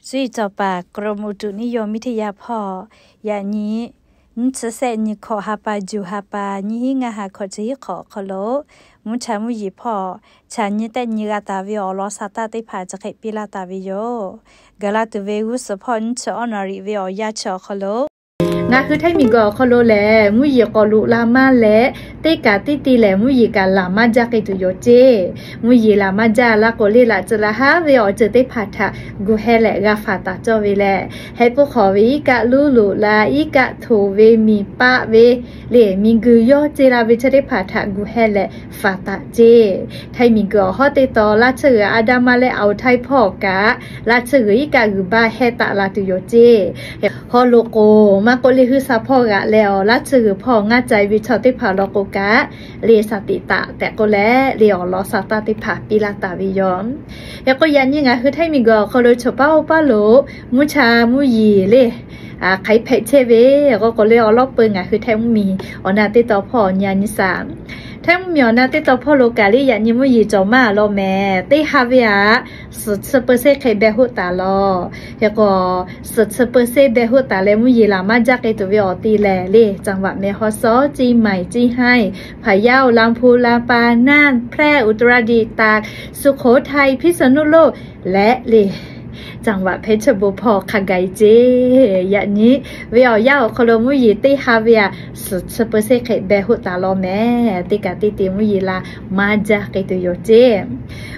Cuˇ yiˍ cawˬ paˍ กรมอุตุนิยมวิทยา hpawˇ yaꞈ nyi nyiˇ chi sehˆ nyi hkawꞈ ha pa juˬ ha pa nyiˇ hinˉ ngaˇ ha hkawꞈ chi hiˉ hk'awꞈ awˬ hk'aw lo mvuhˇ cha mvuhˇ yeˬ hpawˇ chaꞈ nyi tehˆ nyi g'a taˍ ve awˬ lawn sa taˇ teˇ hpaˍ chi hk'e piˇ laˇ taˍ ve yoˬ. Gaˬ la tuˬ ve g'uˇ suhˍ hpawˇ nyiˇ chi awˉ naˍ riˍ ve awˬ yanˇ chi awˬ hk'aw lo ngaˬ hui Htaiˇ miˬguiˬ awˬ hk'aw lo lehˬ mvuhˇ yeˬ k'awꞈ loꞈ la maˇ leh, teˇ kaꞈ teˇ te lehˬ mvuhˇ yeˬ kaꞈ laˬ maˇ jaˇ k'ai tuˬ yoˬ ceˇ. Mvuhˇ yeˬ laˬ maˇ jaˇ la k'o le, laꞈ tcuh laꞈ haˉ ve awˬ ceuˬ teˇ hpaˍ htaꞈ gu heh leh g'a faˍ taˍ cawˇ ve leh, heh puˇ hk'awꞈ ve iˉ kaˆ luˉ loꞈ la, iˉ kaˆ htoꞈ ve miˬ paˆ ve le, miˬguiˬ yawˇ ce la ve chi teˇ hpaˍ htaꞈ gu heh leh faˍ taˍ ceˇ. Htaiˇ miˬguiˬ awˬ hawˉ teˇ taw laˇ tsuhˇ g'uiˬ Aˍdanˍ maˇ leh Aˍuˍ Htaiˇ hpawˇ kaꞈ laˇ tsuhˇ g'uiˬ iˉ kaˆ g'uiˬ baˇ heh taˍ la tuˬ yoˬ ceˇ. Haw loꞈ k'oˍ maˇ k'oˆ le, huiˉ sha hpawˇ g'aꞈ leh awˬ laˇ tsuhˇ g'uiˬ hpawˇ ngaˇ cai ve chaw teˇ hpaˍ law k'o kaꞈ le, shaˍ tiꞈ taꞈ tehꞈ k'oˆ leh le, awˬ lawn sa taˇ teˇ hpaˍ piˇ laˇ taˍ ve yoˬ. Hk'e k'o yaꞈ nyi ngaˬ hui Htaiˇ miˬguiˬ awˬ hk'aw lo chawˬ paˉ oˇ paˉ lo mvuhˇ cha mvuhˇ yeˬ le hk'aiˉ hpehꞈ chehˇ ve k'o k'o le, awˬ lawˉ peu ngaˬ hui Htaiˇ mvuhˇ miˬ awˬ na teˇ taw hpawˇ nyi a nyi shaˍ. Htaiˇ mvuhˇ miˬ awˬ na teˇ taw hpawˇ lo kaꞈ le, yaꞈ nyi mvuhˇ yeˬ cawˬ maˇ law mehˍ. Teˇ ha ve aꞈ suhˍ chi เปอร์เซ็นต์ hk'e beh hoˆ taˍ law. Hk'e k'o suhˍ chi เปอร์เซ็นต์ beh hoˆ taˍ leh mvuhˇ yeˬ laˬ maˇ jaˇ k'ai tuˬ ve awˬ ti lehˬ le, จังหวัดแม่ฮ่องสอน เชียงใหม่ เชียงราย พะเยา ลำพูน ลำปาง น่าน แพร่ อุตรดิตถ์ ตาก สุโขทัย พิษณุโลก และle จังหวัดเพชรบูรณ์ hpawˇ hk'a gaˬ e ceˇ. Yaꞈ nyi ve awˬ yanˇ awˬ hk'aw lo mvuhˇ yeˬ teˇ ha ve aꞈ suhˍ chi เปอร์เซ็นต์ hk'e beh hoˆ taˍ law mehˍ. Teˇ kaꞈ teˇ te mvuhˇ yeˬ laˬ maˇ jaˇ k'ai tuˬ yoˬ ceˇ.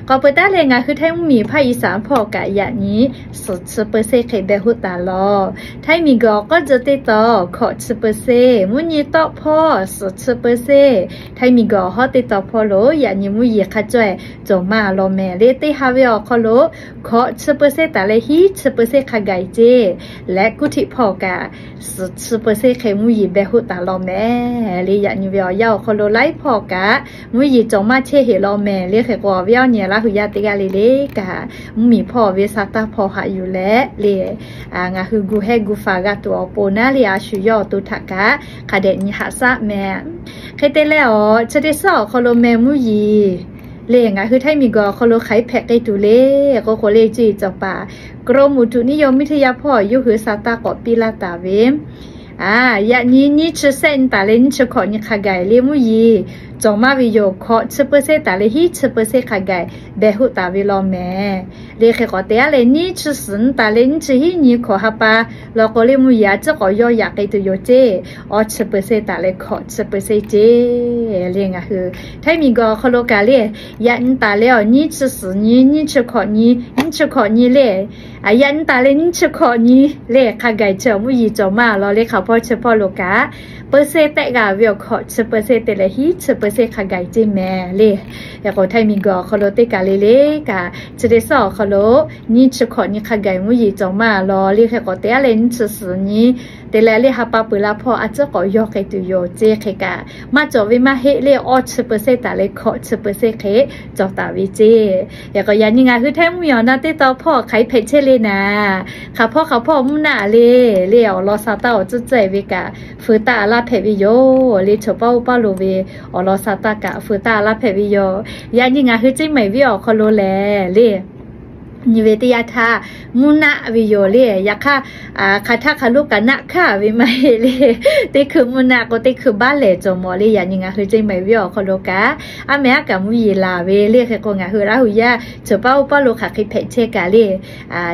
K'awꞈ peuˬ taˉ leh ngaˬ hui Htaiˇ mvuhˇ miˬ hpaˇ Iˉsaˍ hpawˇ kaꞈ yaꞈ nyi suhˍ chi เปอร์เซ็นต์ hk'e beh hoˆ taˍ law. Htaiˇ miˬguiˬ awˬ k'awˉ tcuh teˇ taw hkawꞈ chi เปอร์เซ็นต์, mvuhˇ nyi tawˆ hpawˇ suhˍ chi เปอร์เซ็นต์. Htaiˇ miˬguiˬ awˬ hawˉ teˇ taw hpawˇ lo yaꞈ nyi mvuhˇ yeˬ hk'a caweh cawˬ maˇ law mehˍ le. Teˇ ha ve awˬ hk'aw lo hkawꞈ chi เปอร์เซ็นต์ taˍ leh hiˉ chi เปอร์เซ็นต์ hk'a gaˬ e ceˇ. Leh kuˇ htiˆ hpawˇ kaꞈ suhˍ chi เปอร์เซ็นต์ hk'e mvuhˇ yeˬ beh hoˆ taˍ law mehˍ le. Yaꞈ nyi ve awˬ yanˇ awˬ hk'aw lo laiˉ hpawˇ kaꞈ mvuhˇ yeˬ cawˬ maˇ chehˇ heˍ law mehˍ le. Hk'e k'o ve awˬ nyi Laˇ huˍ yaˇ teˇ g'aˇ le le kaꞈ mvuhˇ miˬ hpawˇ ve sa taˇ hpawˇ haꞈ yuˬ leh le, ngaˬ hui gu heh gu faˍ g'a tuˬ awˬ pon naˉ le, a shu yawˇ awˬ to htaꞈ kaꞈ hk'a dehꞈ nyi haꞈ shaˉ mehˍ. Hk'e te leh awˬ chi teˇ suhˉ awˬ hk'aw lo meh mvuhˇ yeˬ le ngaˬ hui Htaiˇ miˬguiˬ awˬ hk'aw lo hk'aiˉ hpehꞈ k'ai tuˬ le k'o k'o le, cuˇ yiˍ cawˬ paˍ กรมอุตุนิยมวิทยา hpawˇ yawˇ hui sa taˇ k'awꞈ piˇ laˇ taˍ ve, yaꞈ nyi nyiˇ chi sehˆ nyi taˍ leh nyiˇ chi hkawꞈ nyi hk'a gaˬ le mvuhˇ yeˬ cawˬ maˇ ve yoˬ. Hkawꞈ chi เปอร์เซ็นต์ taˍ leh hiˉ chi เปอร์เซ็นต์ hk'a gaˬ beh hoˆ taˍ ve law mehˍ le. Hk'e k'awꞈ te aˉ leh nyiˇ chi suhˍ nyi taˍ leh nyiˇ chi hiˉ nyi hkawꞈ ha pa law k'o le mvuhˇ yeˬ a ciˉ k'awꞈ yawˇ yaꞈ k'ai tuˬ yoˬ ceˇ. Awˇ chi เปอร์เซ็นต์ taˍ leh hkawꞈ chi เปอร์เซ็นต์ ceˇ le. Ngaˬ hui Htaiˇ miˬguiˬ awˬ hk'aw lo kaꞈ le, yaꞈ nyi taˍ leh awˬ nyiˇ chi suhˍ nyi, nyiˇ chi hkawꞈ nyi, nyiˇ chi hkawꞈ nyi le, yaꞈ nyi taˍ leh nyiˇ chi hkawꞈ nyi le hk'a gaˬ chi awˬ mvuhˇ yeˬ cawˬ maˇ law le. Hk'aˬ hpawˇ chi hpawˇ lo kaꞈ เปอร์เซ็นต์ tehˆ g'a ve awˬ hkawꞈ chi เปอร์เซ็นต์ te leh hiˉ chi เปอร์เซ็นต์ hk'a gaˬ ceˇ mehˍ le. Hk'e k'o Htaiˇ miˬguiˬ awˬ hk'aw lo teˇ kaˬ le le kaꞈ chi teˇ suhˉ awˬ hk'aw lo nyiˇ chi hkawꞈ nyi hk'a gaˬ mvuhˇ yeˬ cawˬ maˇ law le. Hk'e k'awꞈ te aˉ leh nyiˇ chi suhˍ nyi te leh le ha pa peuˬ la hpawˇ a ciˉ k'awꞈ yawˇ k'ai tuˬ yoˬ ceˇ. Hk'e kaꞈ maˇ cawˬ ve maˇ heˆ le, awˇ chi เปอร์เซ็นต์ taˍ leh hkawꞈ chi เปอร์เซ็นต์ hk'e cawˬ taˍ ve ceˇ. Hk'e k'o yaꞈ nyi ngaˬ hui Htaiˇ mvuhˇ miˬ awˬ na teˇ taw hpawˇ hk'aiˉ hpehꞈ chehˇ le naˍ. Hk'aˬ hpawˇ hk'aˬ hpawˇ mvuhˇ naˆ le, le awˬ lawn sa taˇ awˬ tcuhˉ tcuhˉ e ve kaꞈ feu taˇ laˇ hpehꞈ ve yoˬ. Le chawˬ paˉ oˇ paˉ lo ve awˬ lawn sa taˇ kaꞈ feu taˇ laˇ hpehꞈ ve yoˬ. Yaꞈ nyi ngaˬ hui Ceˇ maiˍ venˇ awˬ hk'aw lo lehˬ le, nyi ve teˇ yanˇ htaˇ mvuhˇ naˆ ve yoˬ le. Yaꞈ hk'aˇ hk'aˬ htaˇ hk'aˬ lo kaꞈ naˆ hkanˇ ve maˇ heˆ le. Teˇ hkui mvuhˇ naˆ k'o teˇ hkui baˆ lehˬ cawˬ mawˬ le. Yaꞈ nyi ngaˬ hui Ceˇ maiˍ venˇ awˬ hk'aw lo kaꞈ aˉ meh aˉ kaꞈ mvuhˇ yeˬ laˬ ve le. Hk'e k'o ngaˬ hui Laˇ huˍ yaˇ chawˬ paˉ oˇ paˉ lo hk'aˬ hk'e hpehꞈ chehˇ kaꞈ le,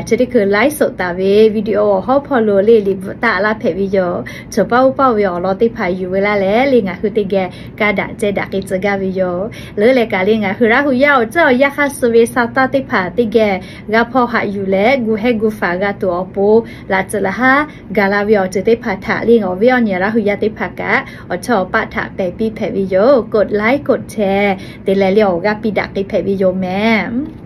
chi teˇ hkui laiˉ soꞈ taˍ ve video awˬ hawˉ hpawˇ lo le liꞈ bvuhꞈ taˇ laˇ hpehꞈ ve yoˬ. Chawˬ paˉ oˇ paˉ ve awˬ lawn teˇ hpaˍ yuˬ ve laˇ leh le ngaˬ hui teˇ geh kaˇ daꞈ ceh daꞈ k'ai tcuh gaˇ ve yoˬ. Leuˉ leh kaꞈ le ngaˬ hui Laˇ huˍ yaˇ awˬ ceuˬ awˬ yanˇ hk'aˇ suh ve sa taˇ teˇ hpaˍ teˇ geh g'a hpawˇ haꞈ yuˬ leh gu heh gu faˍ g'a tuˬ awˬ pon laꞈ tcuh laˬ haˉ gaˬ la ve awˬ ceuˬ teˇ hpaˍ htaꞈ le awˬ viˉ awˬ nyi Laˇ huˍ yaˇ teˇ hpaˍ kaꞈ awˬ chawˇ awˬ paˆ htaꞈ pehˬ piˇ hpehꞈ ve yoˬ. กดไลค์ กดแชร์ te leh le awˬ g'aˇ piˇ daꞈ k'ai hpehꞈ ve yoˬ mehˍ.